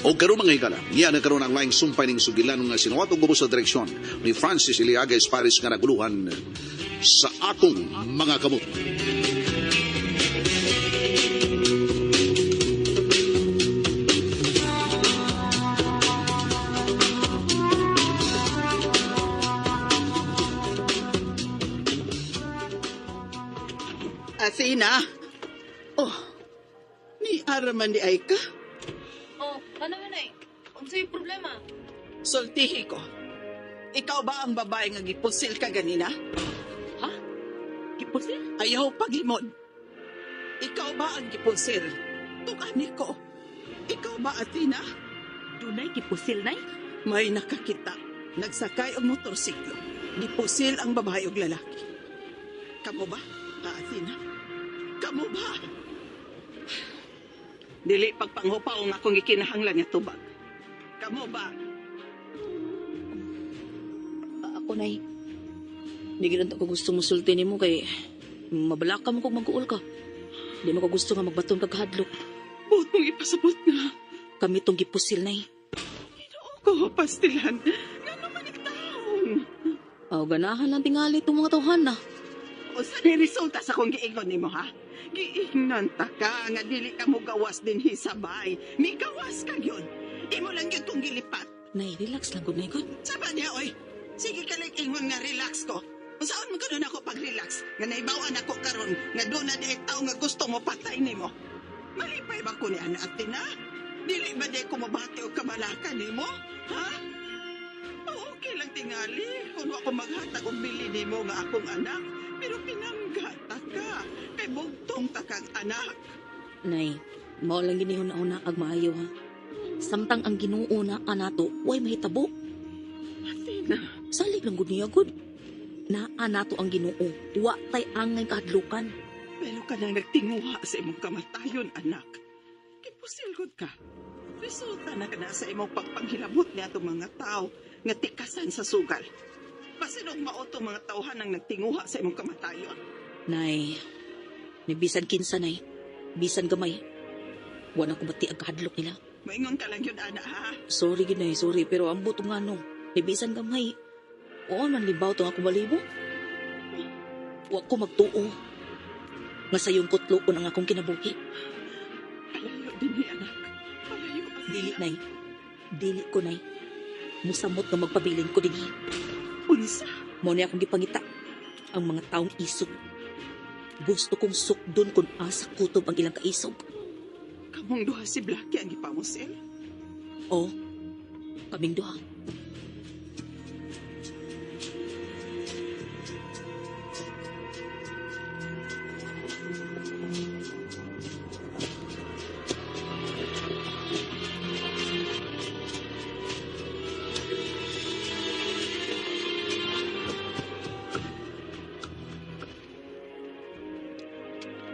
O karon, mga higala, niya na karon ang laing sumpay ning sugilan nga sinuwat og ubos sa direksyon ni Francis Iliaga Paris nga naguluhan sa akong mga kamot. Athena! Oh, ni Araman di ay ka? Oh, ano man ay? Unsay problema? Sultihi ko. Ikaw ba ang babae nga gipusil ka ganina? Ha? Gipusil? Ayaw paglimod. Ikaw ba ang gipusil? Tukani ko. Ikaw ba, Athena? Dunay gipusil nay? May nakakita. Nagsakay og motorsiklo. Gipusil ang babae og lalaki. Kamo ba, ha, Athena? Kamo ba? Dili pagpanghupaw ang akong gikinahanglan nga tubag. Kamo ba? Ako nay. Di gid ko gusto musulti nimo kay mabalaka mo kog mag-uol ka. Di mo ko gusto nga magbaton kag hadlok. Buot mong ipasabot nga. Kami tong gipusil nay. Ginoo ko, pastilan. Ngano man taon? Aw ganahan lang tingali itong mga tawhan na. O sa ni resulta sa kong giingon nimo ha? Giingnan ta ka nga dili ka mo gawas din hisabay. Migawas ka gyud. Imo lang gyud kong gilipat. Nay, relax lang gud nay gud. Sama niya oy. Sige ka lang ingon nga relax ko. Unsaon man kanon ako pag-relax nga naibawan ako karon nga doon na di tao nga gusto mo patay nimo. Malipay ba ko ni ana Athena? Dili ba di ko mabati og kabalaka nimo? Ha? O, okay lang tingali kung ako maghatag og bili nimo nga akong anak. Pero pinangga ta ka kay bugtong ta kang anak. Nay, mao lang ginihon na ag maayo ha. Samtang ang Ginoo na anato, way mahitabo. Athena, Salig lang gud niya gud. Naa nato ang Ginoo, wa tay angay kahadlukan. pero ka nang nagtinguha sa imong kamatayon, anak. Kipusilgod ka. Resulta na ka na sa imong pagpanghilabot ni atong mga tao nga tikasan sa sugal. Pasinong mao tong mga tauhan ang nagtinguha sa imong kamatayon. Nay, ni bisan kinsa nay, bisan gamay. Wa na ko bati ang kahadlok nila. Maingon ka lang yun, ana, ha? Sorry gid nay, sorry pero ambot nga no. Ni bisan gamay. Oo man libaw tong ako balibo. Wa ko magtuo. Nga sayong kutloon ang akong kinabuhi. Palayo din ni anak. Palayo, Athena. Dili nay. Dili ko nay. Musamot nga magpabilin ko dinhi. Unsa? Mao ni akong gipangita ang mga taong isog. Gusto kong sukdon kung asa kutob ang ilang kaisog. Kamong duha si Blackie ang gipamusil. O, kaming duha.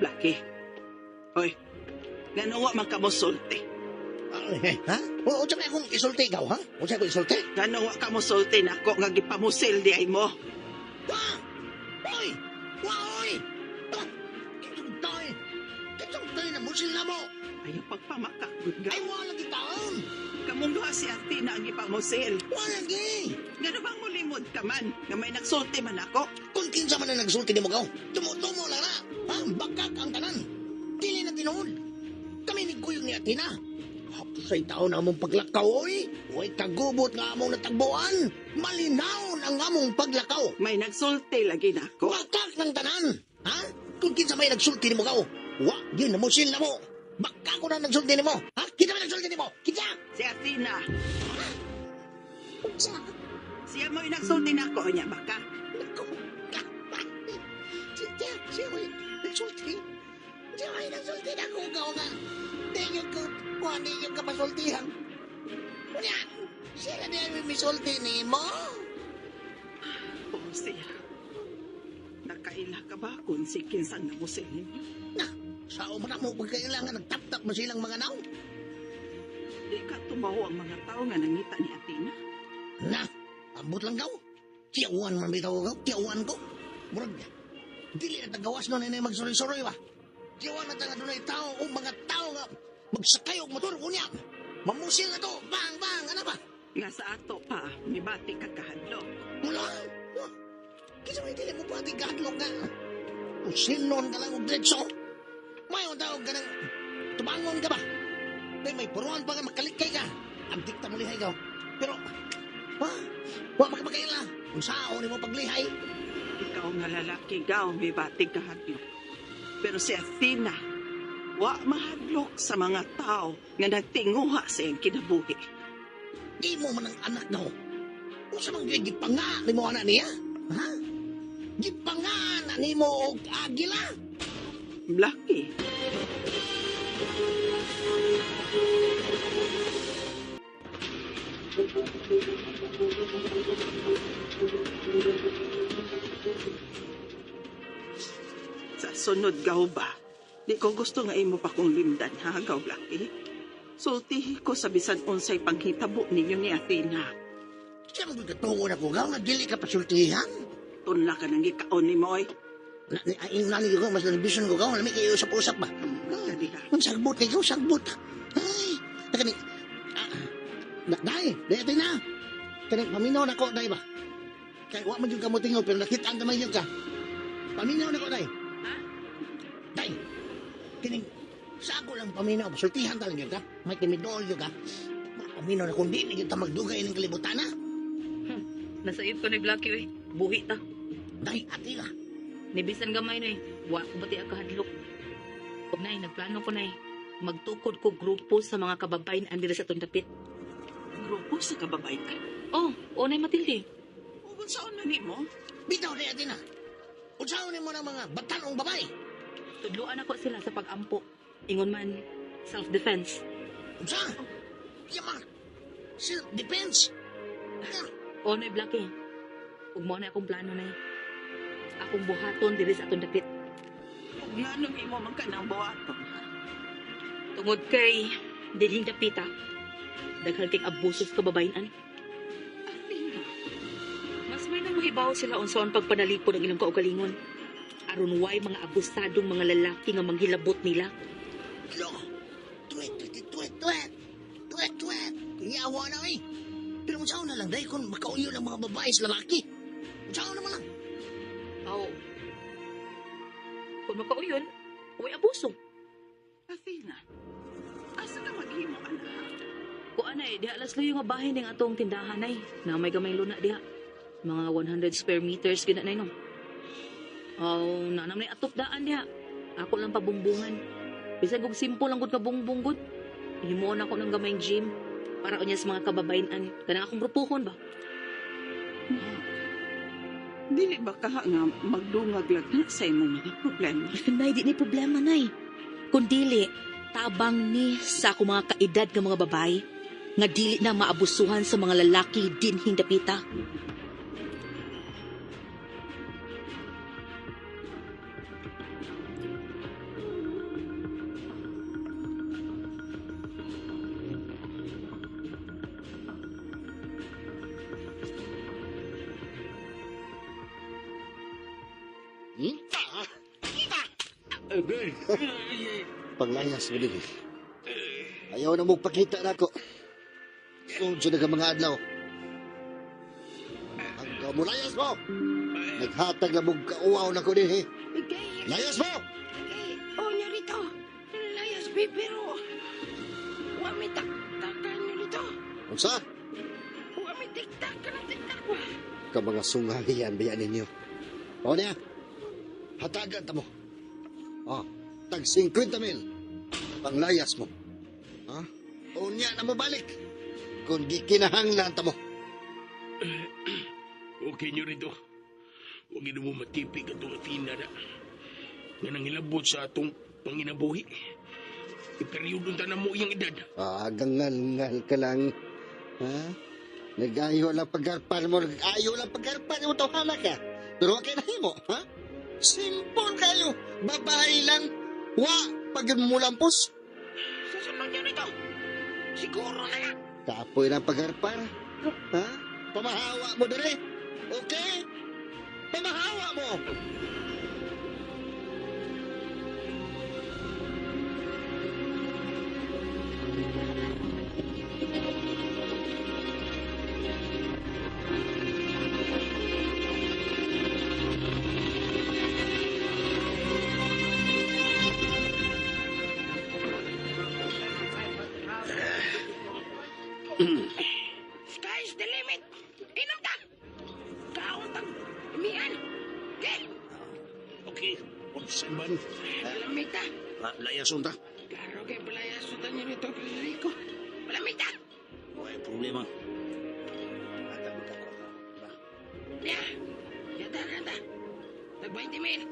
Blackie. Hoy, ngano wa man ka mosulti? Ay, ha? O, unsa may akong isulti ikaw, ha? Unsa ko isulti? Ngano wa ka mosulti nako nga gipamusil di ay mo? Wa! Oy! Wa, oy! Ah, Kitong toy! Kitong toy na musil na mo! Ayaw pagpamakak, gud Ay, wala gitaon! Kamong duha si Athena ang gipamusil. Wala gi! Ngano bang mulimod ka man nga may nagsulti man ako? Kung kinsa man ang nagsulti nimo gaw, tumutumo lang na! Ha? Bakak ang tanan! Dili na tinuod! Kami ni Kuyog ni Athena! Hapsay taon na among paglakaw, oy! Uy, kagubot nga among natagbuan! Malinaon ang among paglakaw! May nagsulti lagi nako. Bakak ng tanan! Ha? Kung kinsa may nagsulti nimo gaw, wa, yun na musil na mo! Baka ko na nagsulti nimo! Ha? Kinsa may nagsulti nimo? Kinsa? Si Athena, Unsa? siya mo'y nagsulti nako niya baka. Naku! Siya, siya may nagsulti. Siya may nagsulti na ko gaw nga. Tingin ko, kuha niyo ka masultihan. Unya, siya na niya may misulti nimo. Oo siya. Nakaila ka ba kung si kinsang namusil ninyo? Na, sa umra mo pagkailangan nagtap-tap mo silang mga naw. Di ka tumawo ang mga tao nga nangita ni Athena. Na, ambot lang gaw. Tiyawan man bitaw gaw, tiyawan ko. Murag, dili na tagawas no na magsuroy-suroy ba. Tiyawan na taga dunay tao o mga tao nga magsakay og motor unya. Mamusil na to, bang bang, ano ba? Nga sa ato pa, mibati ka kahadlok. Mula. Huh? Kinsa may dili mo pati gadlok nga. Usilon ka lang og diretso. Mayon tao ka ng tubangon ka ba? Day may puruan pa nga makalikay ka. Ang dikta mo lihay ka. Pero, ha? Wa makapakaila. Unsaon nimo paglihay? Ikaw nga lalaki gaw, mibati kahadlok. Pero si Athena, wa mahadlok sa mga tao nga nagtinguha sa iyang kinabuhi. Di mo man ang anak na ho. Unsa man gyud gipanga nimo anak niya? Ha? Gipanga na nimo og agila. Lucky. Sa sunod gaw ba? Di ko gusto nga imo pa kong limdan ha, gaw Lucky. Sultihi ko sa bisan unsay panghitabo ninyo ni Athena. Siya man gyud katuo na ko gaw nga dili ka pasultihan. Tunla ka nang gikaon ni mo, oy. Na, ni, ay, nani ko, mas nabison ko gaw, lami kayo usap-usap ba? Dali ka. Ang sagbot kayo, sagbot. Ay, kani, ah, day, day, day na. Kani, paminaw na ko, day ba? Kay, wa man yung kamutingaw, pero nakita ang gamay niyo ka. Paminaw na ko, day. Ha? Day, kining, sa ako lang paminaw, sultihan ta lang yun ka. May timidol yun ka. Paminaw na kung di, na yun ta magdugay ng kalibutan, ha? Nasaib ko ni Blackie oy. Buhi ta. Day, ati ka. Nibisan gamay na eh. Wa ko bati ang kahadlok. Ug nay, nagplano ko nay. Magtukod ko grupo sa mga kababayan andira sa atong dapit. Grupo sa kababayan ka. Oh, o nay Matilde. Ug unsaon man nimo? Bitaw, day, ati na. Unsaon mo ng mga batanong babae? Tudluan ako sila sa pag-ampo. Ingon man, self-defense. Unsa? Yama, self-defense. O nay Blackie. Ug mao na akong plano nay. Akong buhaton diri sa atong dapit. Ug nganong imo man ka nang buhaton ha? Tungod kay dinhing dapita. Daghan kay abuso sa kababayan. Athena. Mas may nang mahibaw sila unsaon pagpanalipod ang ilang kaugalingon. Aron way mga abusadong mga lalaki nga manghilabot nila. Lo, tuwet, tuwet, tuwet, tuwet, tuwet, tuwet. Yawa na eh. Pero kung saan na lang, dahil kung makauyo ng mga babae sa lalaki. Kung saan naman lang. Aw. Kung makauyon, way abuso. Athena. Asa ka maghimo ana? Kuan ay, diha alas luyo nga bahin ning atong tindahan ay. Na may gamay luna diha. Mga 100 square meters gina na no. Aw, na may atop daan diha. Ako lang pabumbungan. Bisan kung simple lang gud ka bungbong gud. Himuon ako ng gamay gym para unya sa mga kababayan. Kanang akong grupuhon ba? Nak, dili ba ka nga magdungag lang na sa imong mga problema? Nay, di ni problema, nay. Kung dili, tabang ni sa akong mga kaedad nga mga babae nga dili na maabusuhan sa mga lalaki dinhing dapita. Paglayas mo din. Ayaw na mong pakita na ako. Kung sa mga adlaw. Ang mulayas mo! Naghatag na mong kauaw na ko din eh. Kay, Layas mo! kay, oh, niya rito. Layas, be, pero, wa may taktakan niyo rito. Unsa? Wa may tiktak ka ng tiktak ba? Ka mga sungalian ba yan ninyo? O niya, hatagan ta mo. O, tag 50 mil. Panglayas mo. Ha? O niya na mo balik. Kung gikinahanglan ta mo. Okay nyo rito. Huwag ino mo matipig atong Athena na. Nga nangilabot sa atong panginabuhi. Iperyodo ta na mo iyang edad. Ah, gangal-ngal ka lang. Ha? Nag-ayo lang paggarpan mo. Nag-ayo lang paggarpan mo. Tawhana ka. Pero kay nahimo, ha? Simple kayo. Babae lang. Wa, pag mulampos. Susunod niyo rito. Siguro na na. Kapoy ng pagharpar. Ha? Pamahawa mo dali. Okay? Pamahawa mo! Sky's the limit. Inom ta. Kaon tag mian. Okay. Okay, unsan man? Palamita. Layason ta. Klaro kay palayaso ta niyo nito, Federico. Palamita. Way problema. Ata magkakwarta. Ba? Ya. Yata kanta. Tag 20 mil.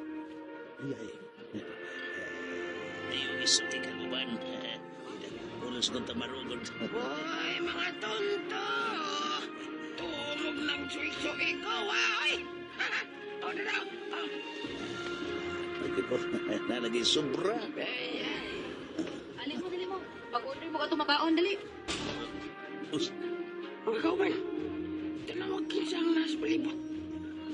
Ay, Ayaw isulti ka guban. Ulos kong tamarugod. Hoy, mga tonto! Tumog ng suig-suig ko, ay! O, na daw! Oh. Lagi ko, nalagay sobra. Ay, ay. Ali mo, dali mo. Pag-order mo ka tumakaon, dali. Uy, Mga kauban, tinawag kinsa ang nasa palibot.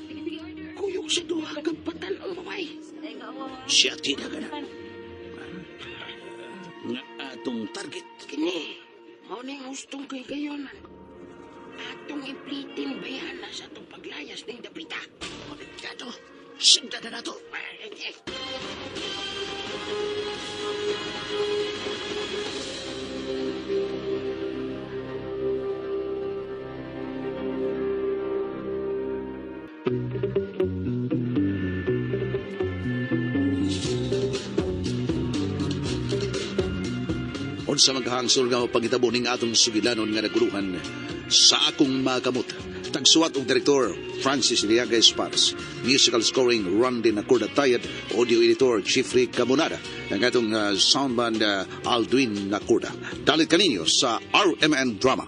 Sige, sige, order. Kuyog sa duha kang patan ang babae. Ay, kaawa. Siya tinaga na. Nga atong target. Kini, mao ning hustong kay kayonan. Atong iplitin bayana sa atong paglayas ning dapita. Kato, sinta na nato. Ay, ay. Unsa maghangsol nga pagitabo ning atong sugilanon nga naguluhan sa akong mga kamot. Tagsuwat og direktor Francis Iliaga Espares. Musical scoring Randy Nacorda Tayad, audio editor Jeffrey Camonada, ang atong soundman Alduin Nacorda. Dalit kaninyo sa RMN Drama.